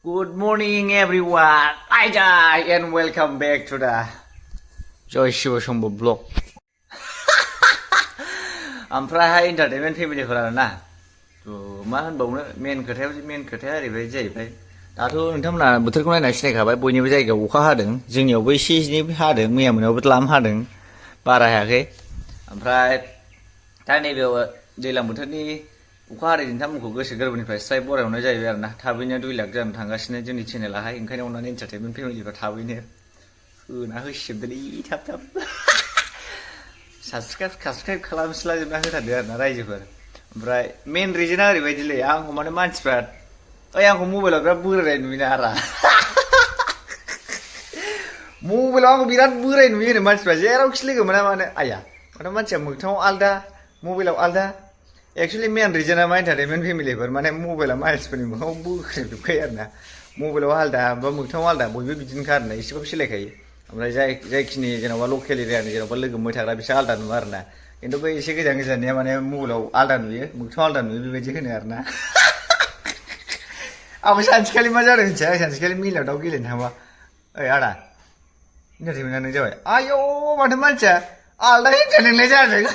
Good morning everyone. And welcome back to the Joy Shiva Shombo vlog. ओमफ्राय entertainment फेमिलिफोर आरोना मा होनबावनो मेन खोथाया ओरैबायदि जाहैबाय दाथ' नोंथांमोना बोथोरखौ नायनानै सिनायखाबाय बयनिबो जायगायाव अखा हादों जोंनियावबो एसे एनै हादों मैया मोनायावबो द्लाम हादों बारा हायाखै ओमफ्राय दा नैबेयाव दैज्लां बोथोरनि अखा हादै नोंथांमोनखौ गोसो गोरबोनिफ्राय स्राय बरायहरनाय जाहैबाय आरोना थाबैनो 2 लाख जानो थांगासिनो जोंनि चेनेलाहाय ओंखायनो अननानै एन्टारटेनमेन्ट फेमिलिफ्रा थाबैनो होना होसिजोबदोलै थाब साबसक्राइब खालामस्लाजोबना होथारदो आरोना रायजोफोर ओमफ्राय मेन रिजोना ओरैबायदिलै आंखौ माने मानसिफ्रा आंखौ मबाइलाव बिराद बोरायनाय नुयोना आरा मबाइलाव आंखौ बिराद बोराय नुयो होनो मानसिफ्रा जेरावखि लोगो मोना मानो आया माने मानसिया मोगथाङाव आलदा मबाइलाव आलदा एक्चुअलि मेन रिजोना मा एन्टारटेनमेन्ट फेमिलिफोर माने मबाइला मानसिफोरनि मोखाङाव बोख्रेबजोबखायो आरोना मबाइलाव आलदा बा मोगथाङाव आलदा बयबो बिदिनोखा आरोना एसेबाबो सोलायखायो ओमफ्राय जायखिनि जेन'बा लकेल एरियानि जेन'बा लोगो मोनबाय थाग्रा बिसोर आलदा नुवा आरोना खिन्थु बै एसे गोजाननिया माने मबाइलाव आलदा नुयो मोगथाङाव आलदा नुयो बेबायदि होनो आरोना आंबो सानसेखालि मा जादों मिथिया सानसेखालि मिलाव दाउ गेलेनो थांबा ओइ आदा इन्टारटेनमेन्टआ नों जाबाय आयौ माथो मानसिया आलदा हिनजाव नोंलाय जादों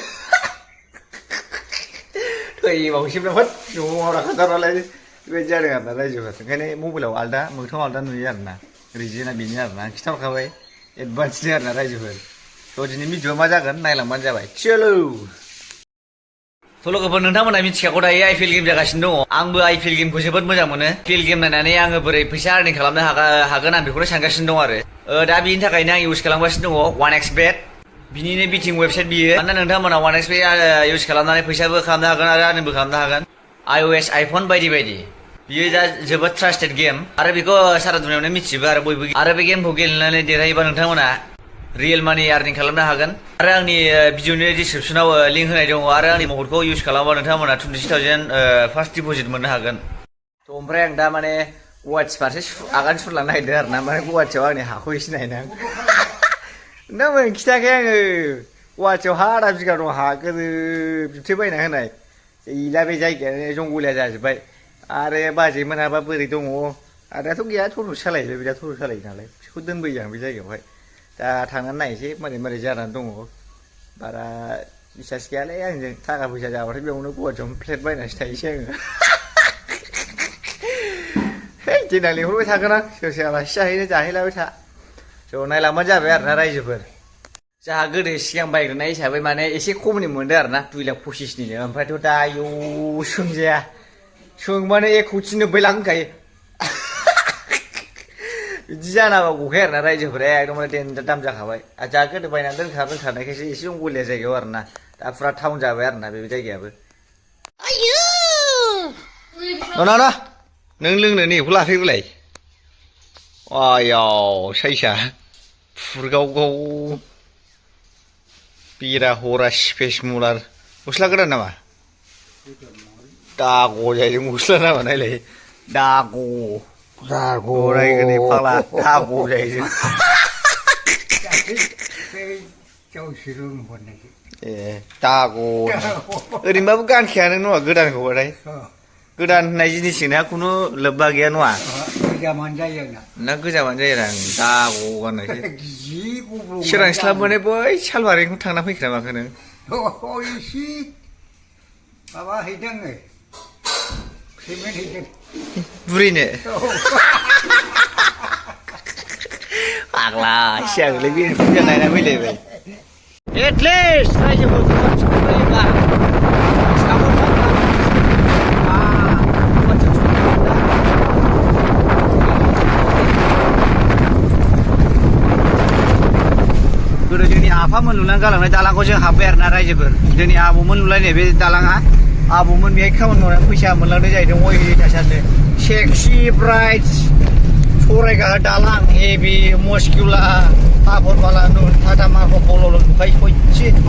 थैबावसैब्ला होद न'आव खोन्थाबालाय बेबायदि जादों आरोना रायजोफोर ओंखायनो मबाइलाव आलदा मोगथाङाव आलदा नुयो आरोना रिजोना बेनो आरोना खिन्थाहरखाबाय एडभान्सनि आरोना रायजोफोर थ' दिनै भिडिअआ मा जागोन नायलांबानो जाबाय चलो थ' लोगोफोर नोंथांमोना मिथिखागौ दायो आइपिएल गेम जागासिनो दङ आंबो आइपिएल गेमखौ जोबोद मोजां मोनो आइपिएल गेम नायनानै आङो बोरै फैसा आर्निं खालामनो हागोन आं बेखौनो सानगासिनो दं आरो दा बिनि थाखायनो आं इउज खालामगासिनो दङ 1xbet बिनिनो बिटिं वेबसाइट बियो मानोना नोंथांमोना 1xbet इउज खालामनानै फैसाबो खालामनो हागोन आरो आर्निंबो खालामनो हागोन iOS आइफन बायदि बियो दा जोबोद ट्रास्टेड गेम आरो बेखौ सारा दुनियावनो मिथिजोबो आरो बयबो आरो बे गेमखौ गेलेनानै देरहायोबा नोंथांमोना रियेल मानि आर्निं खालामनो हागोन आरो आंनि भिडिअनि डिसक्रिपसनाव लिंक होनाय दङ आरो आंनि महरखौ इउज खालामबा नोंथांमोना 26,000 फार्स्ट डिप'जिट मोननो हागोन थ' ओमफ्राय आं दा माने गुवाहाटि फारसे आगान सुरलांनो नागिरदों आरोना माने गुवाहाटियाव आंनि हाखौ एसे नायनां नोंमोन खिथायाखै आङो गुवाहाटियाव हा आधा बिगा दं हा गोदो बिबथै बायना होनाय गैला बे जायगायानो जंगलिया जाजोब्बाय आरो बाजै मोनाबा बोरै दङ आरो दाथ' गैया थट' सालायो बिराद थट' सालायो नालाय बिसोरखौ दोनबोयो आं बे जायगायावहाय दा थांनानै नायनोसै मारै जानानै दङ बारा बिसास गैयालै आंजों थाखा फैसा जाबाथाय बेयावनो गुवाहाटियावनो फ्लेट बायनासो थायोसै आङो देनां लिंहरबाय थागोन आं सोर आलासि जाहैनो जाहैलाबाय था ज' नायलांबानो जाबाय आरोना रायजोफोर जोंहा गोदो सिगां बायग्रोनाय हिसाबै माने एसे खमनि मोनदों आरोना 2,25,000 ओमफ्रायथ' दा आयौ सोंजाया सोंबानो 1,90,000 लाख होनखायो बिदि जानाबा गखाया आरोना रायजोफोरा एकदमबारे देन्जार दाम जाखाबाय आरो जा गोदो बायनानै दोनखानायखायसो एसे जंगलिया जायगायाव आरोना दा फुरा टाउन जाबाय आरोना बे जायगायाबो ना नों लोंनो नैखौ लाफैबोलाय आयाव साइसा फुरगाव बिरा हरा स्पेस मुलार गस्ला गोदान नामा दाग' जाहैदों गस्ला नामा नायलाय दाग' रायगोनै फाग्ला दाग' जाहैदों ए दाग' ओरैनोबाबो गानखायानो नङा गोदानखौ बाथाय गोदान होननाय जिनिसजोंना खुनु लोब्बा गैया नङा गोजामानो जायो आंना ना गोजामानो जायो आं दाग' गाननायसो सोरांस्लाब माने बै सालबारिखौ थांना फैखोना माखो नों एसे माबा हैदों आङो पेमेन्ट हैदों बुरैनो फाग्ला सिगांलाय बे फुजा नायना फैलायबाय एटलिस्ट रायजोफोरखौ सफैयोब्ला गोदो जोंनि आफामोन लुनानै गालांनाय दालांखौ जों हाब्बाय आरोना रायजोफोर जोंनि आबौमोन लुलायनाय बे दालाङा आबौमोन बेहाय खामानि मावनानै फैसा मोनलांनाय जाहैदों अय थासारनो सेक्सि ब्राइट सरायगा दालां हेभि मस्किउला हाबरबाला टाटा मार्क पल' नुखायो सयथि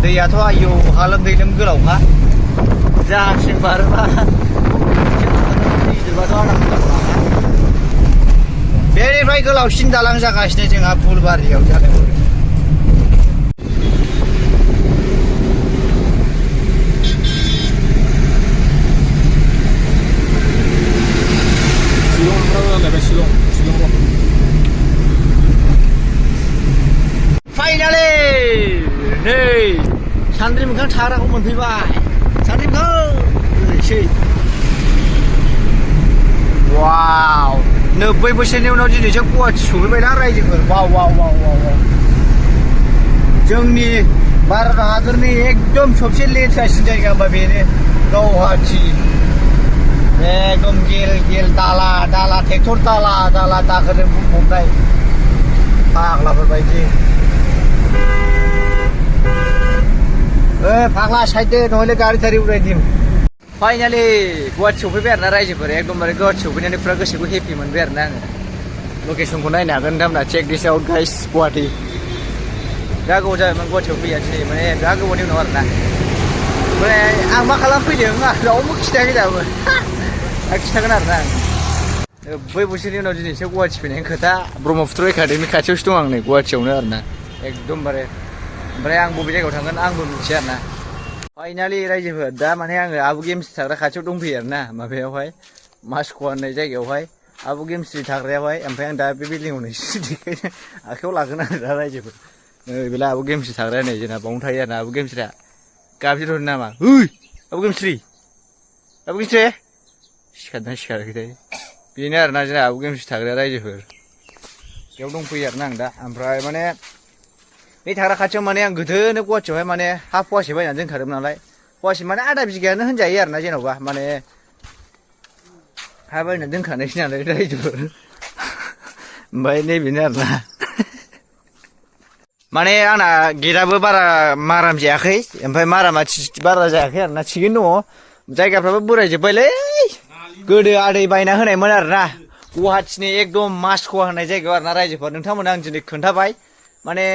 दैयाथ' आयौ हालोम दैलोम गोलावखा जाहाजजों बारोबा गिदिरबाथ' आधा बेनिफ्राय गोलावसिन दालां जागासिनो जोंहा फुलबारियाव जादों फाइनालि नै सान्द्रि मोखां थाग्राखौ मोनफैबाय सान्द्रि मोखां ओरैसै वाव 90 बोसोरनि उनाव दिनैसो गुवाहाटि सफैबायना रायजोफोर वाव वाव वाव वाव वाव जोंनि भारत हादरनि एकदम सबसे लेथ्रासिन जायगा होनबा बेनो गुवाहाटि एकदम गेल गेल दाला दाला ट्रेक्टर दाला दाला दाखोरजों बुंफबनाय फाग्लाफोर बायदि फाग्ला साइड दे नहले गारि थारि उरायदिम फाइनालि गुवाहाटि सफैबाय आरोना रायजोफोर एकदमबारे गुवाहाटि सफैनानै फुरा गोसोखौ हेपि मोनबाय आरोना आङो लकेसनखौ नायनो हागोन नोंथांमोना चेक दिस आउट गाइस गुवाहाटि दा गोबाव जाबायमोन गुवाहाटियाव फैयासै माने दा गोबावनि उनाव आरोना ओमफ्राय आं मा खालामफैदों आं रावबो खिथायाखै दाबो खिथागोन आरोना आं 90 बोसोरनि उनाव दिनैसो गुवाहाटि फैनायनि खोथा ब्रह्मपुत्र एकाडेमि खाथियावसो दं आं नै गुवाहाटियावनो आरोना एकदमबारे ओमफ्राय आं बबे जायगायाव थांगोन आंबो मिथिया आरोना फाइनालि रायजोफोर दा माने आङो आबु गेम्स थाग्रा खाथियाव दंफैयो आरोना माबायावहाय मासख'वा होननाय जायगायावहाय आबु गेम्स थाग्रायावहाय ओमफ्राय आं दा बे बिल्डिंआव नै देखायनो आखायाव लागोन आरो दा रायजोफोर नै बेला आबु गेम्स थाग्राया नै जोंना बावनो थायो आरोना आबु गेम्सआ गाबज्रिहरनो नामा ओइ आबु गेम्सरि आबु गेम्सरि सिखारदोंना सिखाराखैथाय बेनो आरोना जोंना आबु गेम्स थाग्राया रायजोफोर बेयाव दंफैयो आरोना आं दा ओमफ्राय माने बे थाग्रा खाथियाव माने आं गोदोनो गुवाहाटियावहाय माने हा फवासे बायनानै दोनखादोंमोन नालाय फवासे माने आधा बिगायानो होनजायो आरोना जेन'बा माने हा बायनानै दोनखानायसै नालाय रायजोफोर ओमफ्राय नैबेनो आरोना माने आंना गेटआबो बारा माराम जायाखै ओमफ्राय मारामा बारा जायाखै आरोना थिगैनो दङ जायगाफ्राबो बोरायजोब्बायलै गोदो आदै बायना होनायमोन आरोना गुवाहाटिनि एकदम मासख'वा होननाय जायगायाव आरोना रायजोफोर नोंथांमोना आं दिनै खोन्थाबाय माने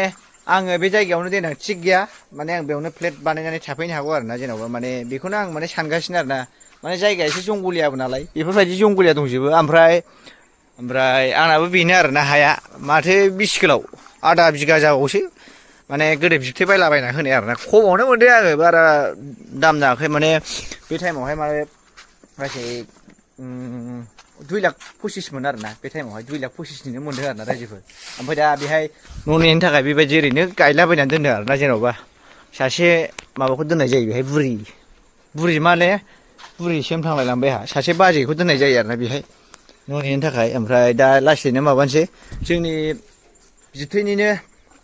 आङो बे जायगायावनो देनां थिग गैया माने आं बेयावनो फ्लेट बानायनानै थाफैनो हागौ आरोना जेन'बा माने बेखौनो आं माने सानगासिनो आरोना माने जायगाया एसे जंगलियाबो नालाय बेफोरबायदि जंगलिया दंजोबो ओमफ्राय आंनाबो बेनो आरोना हाया माथो बिस गोलाव आधा बिगा जाबावसो माने गोदो बिबथै बायलाबायना होनाय आरोना खमावनो मोनदों आङो बारा दाम नाङाखै माने बे टाइमावहाय माने गासै 2,25,000 मोन आरोना बे टाइमावहाय 2,25,000निनो मोनदों आरोना रायजोफोर ओमफ्राय दा बेहाय न' नेनो थाखाय बेबायदि ओरैनो गायलाबायनानै दोनदों आरोना जेन'बा सासे माबाखौ दोननाय जायो बेहाय बुरि माने बुरिसिम थांलायलांबाय आंहा सासे बाजैखौ दोननाय जायो आरोना बेहाय न' नेनो थाखाय ओमफ्राय दा लासैनो माबानोसै जोंनि बिबथैनिनो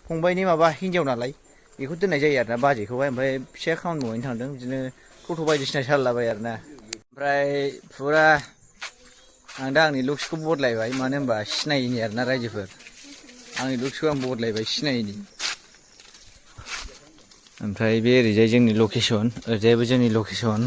फंबायनि माबा हिन्जाव नालाय बेखौ दोननाय जायो आरोना बाजैखौहाय ओमफ्राय फिसाया खामानि मावहैनो थांदों बिदिनो टट' बायदिसिना सालायलाबाय आरोना ओमफ्राय फुरा आं दा आंनि लुक्सखौ बदलायबाय मानो होनबा सिनायिनि आरोना रायजोफोर आंनि लुक्सखौ आं बदलायबाय सिनायिनि ओमफ्राय बे ओरैजाय जोंनि लकेसन ओरैजायबो जोंनि लकेसन